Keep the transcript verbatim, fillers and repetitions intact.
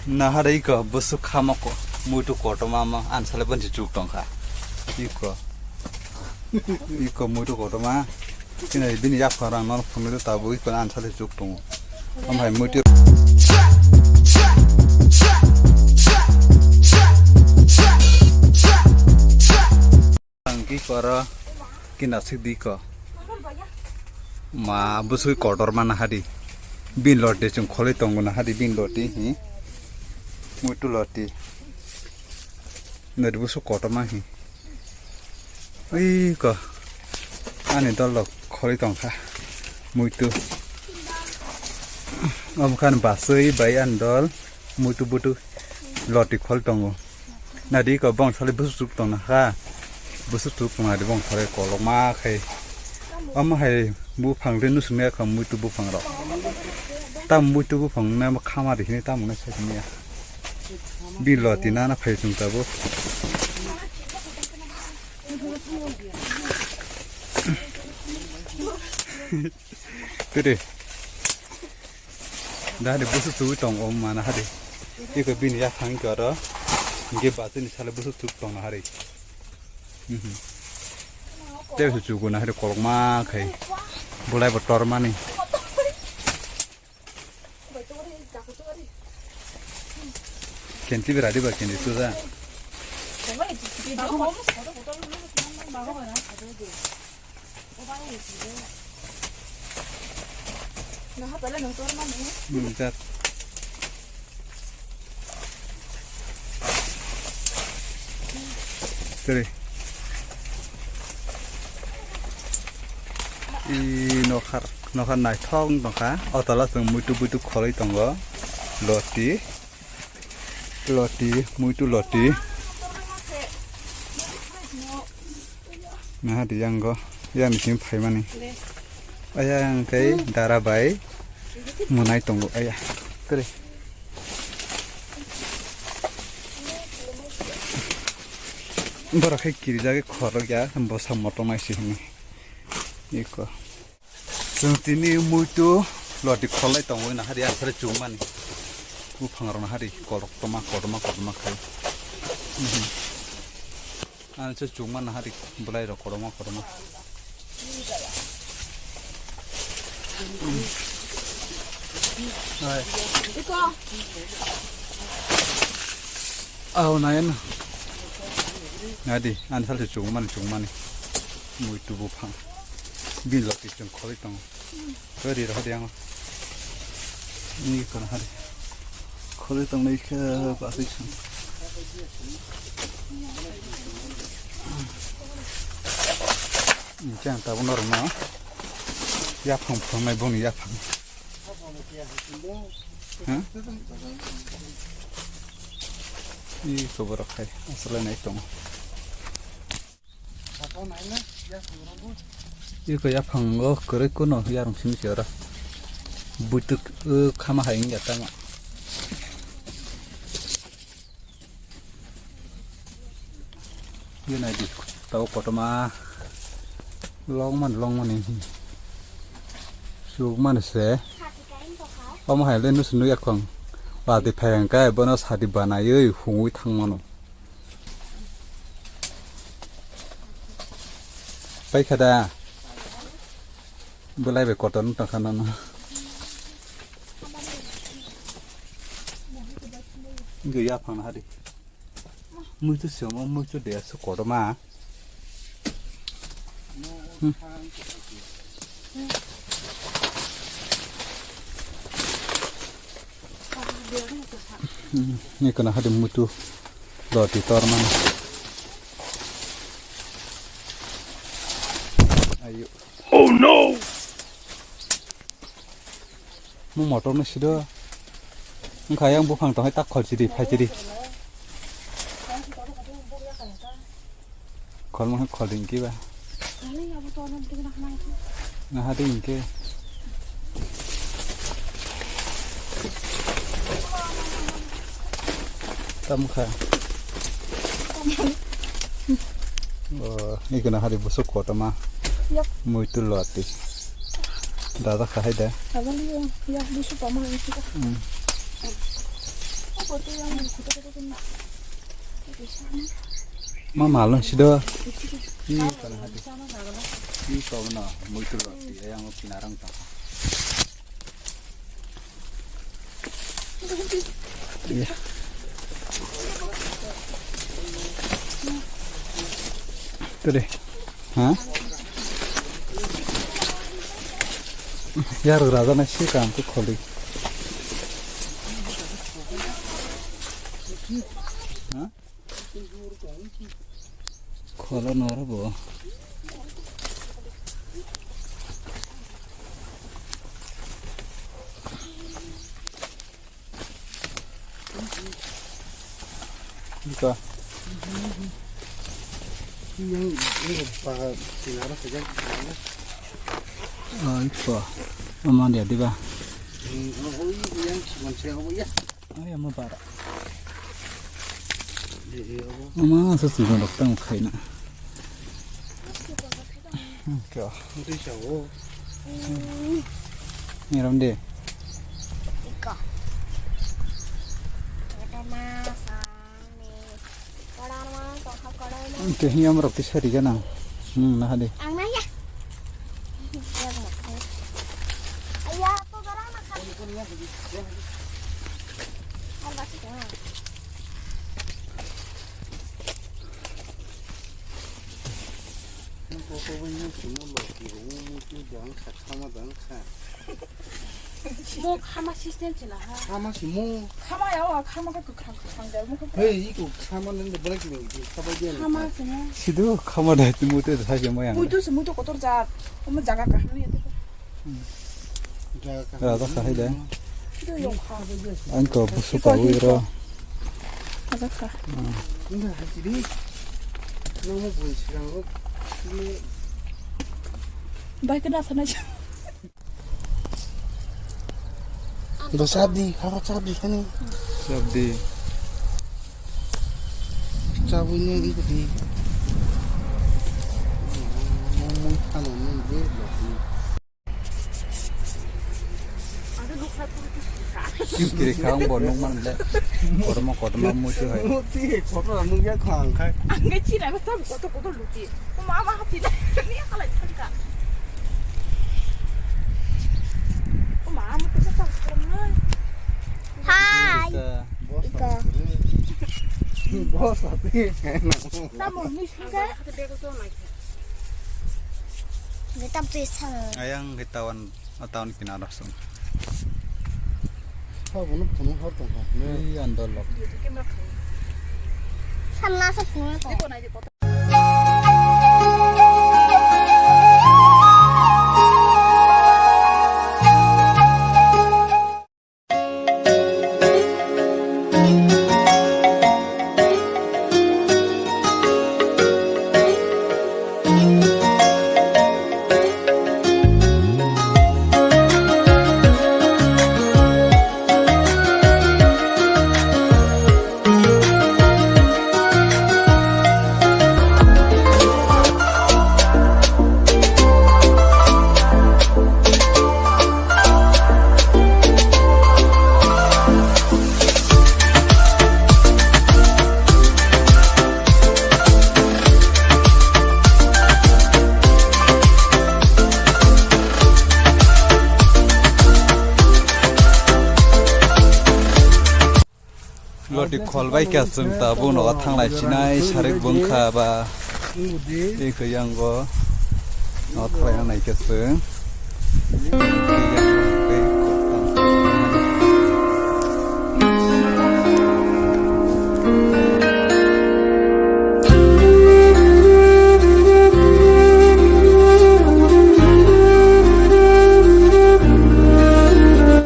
Nahar iko bwswk khamoko muitu kotorma ma ansale bonsi chuk tongkha. Iko. Iko muitu kotorma. Kina bini yaphang rang non phunui tabuk iko ansale chuk tongo. Amhai muitu. Ang ki koro kina sik di ko. Ma bwswk kotor ma nahadi. Bin loti chwng kholwi tongo nahadi bin loti hi. Muitu loti. Nadi bwswk kotor ma hi. Ui ko. Ani dol lok kholwi tongkha. Muitu. Omkhan baswi bai ani dol. Muitu butu loti khol tongo. Nadi ko bong sali busuk suk tong ha. Busuk suk tong nadi bong sali kolok ma khai. Ama hai buphang de nusung ya kha muitu buphang rok. Tam muitu buphang na ma khama de hini tam na sai ni ya. Bi loti na na phai chung ta bo. Tiri. Dah de busu tu tong om mana hari. Iko bini ya thang ko ro. Nge ba tu ni sale busu tu tong hari. Mhm. Te su chu na hari kolok ma khai. Bulai bo tor mani. Kenti beradi ba kenti tu da. Hmm, jar. Kiri. I nokhar, nokhar naithok nokha. O tola chwng muitu buitu kholwi tongo. Loti. Loti, muitu loti. Naha di yang go, yang ni sini phaimani. Ayang kai dara bai munai tongo aya. Kere. Bara khai kiri jage khoro ya, bosa motong nai sini. Iko. Chwng tini muitu loti kholai tongo na hari asare chumani. Buphang rok na hari kolok toma, kotorma, kotorma khai. Ani se chumani hari bulai rok kotorma, kotorma. Hai. Au nayan. Nadi, ani sal se chumani, chumani. Muitu buphang. Bin loti chwng kholai tongo. Kari rw hadi ang. Ni kono hari. Kholi tong nai khe basai sang. Ni chang tabuk norok no. Yaphang phang nai boni yaphang. Ha? Ni khobor khai. Asal nai tong. Iko yaphango kwrwi kuno yarung simi se oro. Buituk, uh, khama hai wngya tamo. Ye nai di, tabo kotorma longmani, longmani. Sukmani se. Omo hai le nusu nukya khong. Wati phai hwnkhe bono sadi banaiwi hungwi thangmano. Paikha da. Belai bai kotor wng tongkha nono. Wngkhe yaphang hari. Muitu se omo muitu de aswk kotorma. Hmm. Hmm, ni kana hadi muitu loti tor mano. Ayo. Oh no! Mung motor no sido. Wngkha yang buphang tong hai tak khol chidi, phai chidi. Khol mo khol ding kiba. Naha ding ke. Tam kha. Oh, ini kena hari busuk kota ma. Yap. Muitu loti. Dada kha hai da. Abang dia, ya, busuk pama itu. Hmm. Ma malon sido. Ih, kana hati. Ih, kau na, muitu roti, ayang pinarang ta. Iya. Tadi. Ha? Yar raja na si kam tu kholi. Ha? Kholo noro bo. Ika. Yang, yang ba, tinara saja. Ah, iko. Ama dia, diba? Hmm, oh, oh, yang si manusia, oh, ya. Ay, ama bara. Ama sa si rok tang khaina. Kya? Ni ram de. Ika. Ada masang ni. Kodan ma, toha kodan ma. Te hi amrok ti sari gana. Hmm, na hadi. Ang na ya. Ayah, tu garang makan. Mo khama system chila ha. Khama si mo. Khama ya wa, khama ka kwkhang kwkhang da mo ka. Hey, iko khama nang da black ni, khama dia ni. Khama si mo. Sido khama da tu mo te sa je mo yang. Muitu se muitu kotor jat. Omo jaga kaham ni. Raja kahai de. Ang ko busu pa ui ro. Raja ka. Bai kena sana. Do sabdi, hara sabdi kani. Sabdi. Sabdi ni di. Kiri kha ang bo nung man le. Kormo kodma mutu hai. Muti kotor nung ya khang khai. Ang ga chira ba sam kotor kotor luti. Ko ma ma hati na. Ni kala chika. Ko ma ma ko sa ko na. Hai. Ika. Boss ati. Tamo ni sika. Ni tam tu isa. Ayang hitawan. Ataun kinaro sung. Sabo no phunuk hor tong kha. Ei andor lok. Samla sa phunuk tong. Loti khol bai khe chwng tabuk nogo thanglai chinai sarik bwngkha ba tei khe yango nogo thanglai nai khe chwng.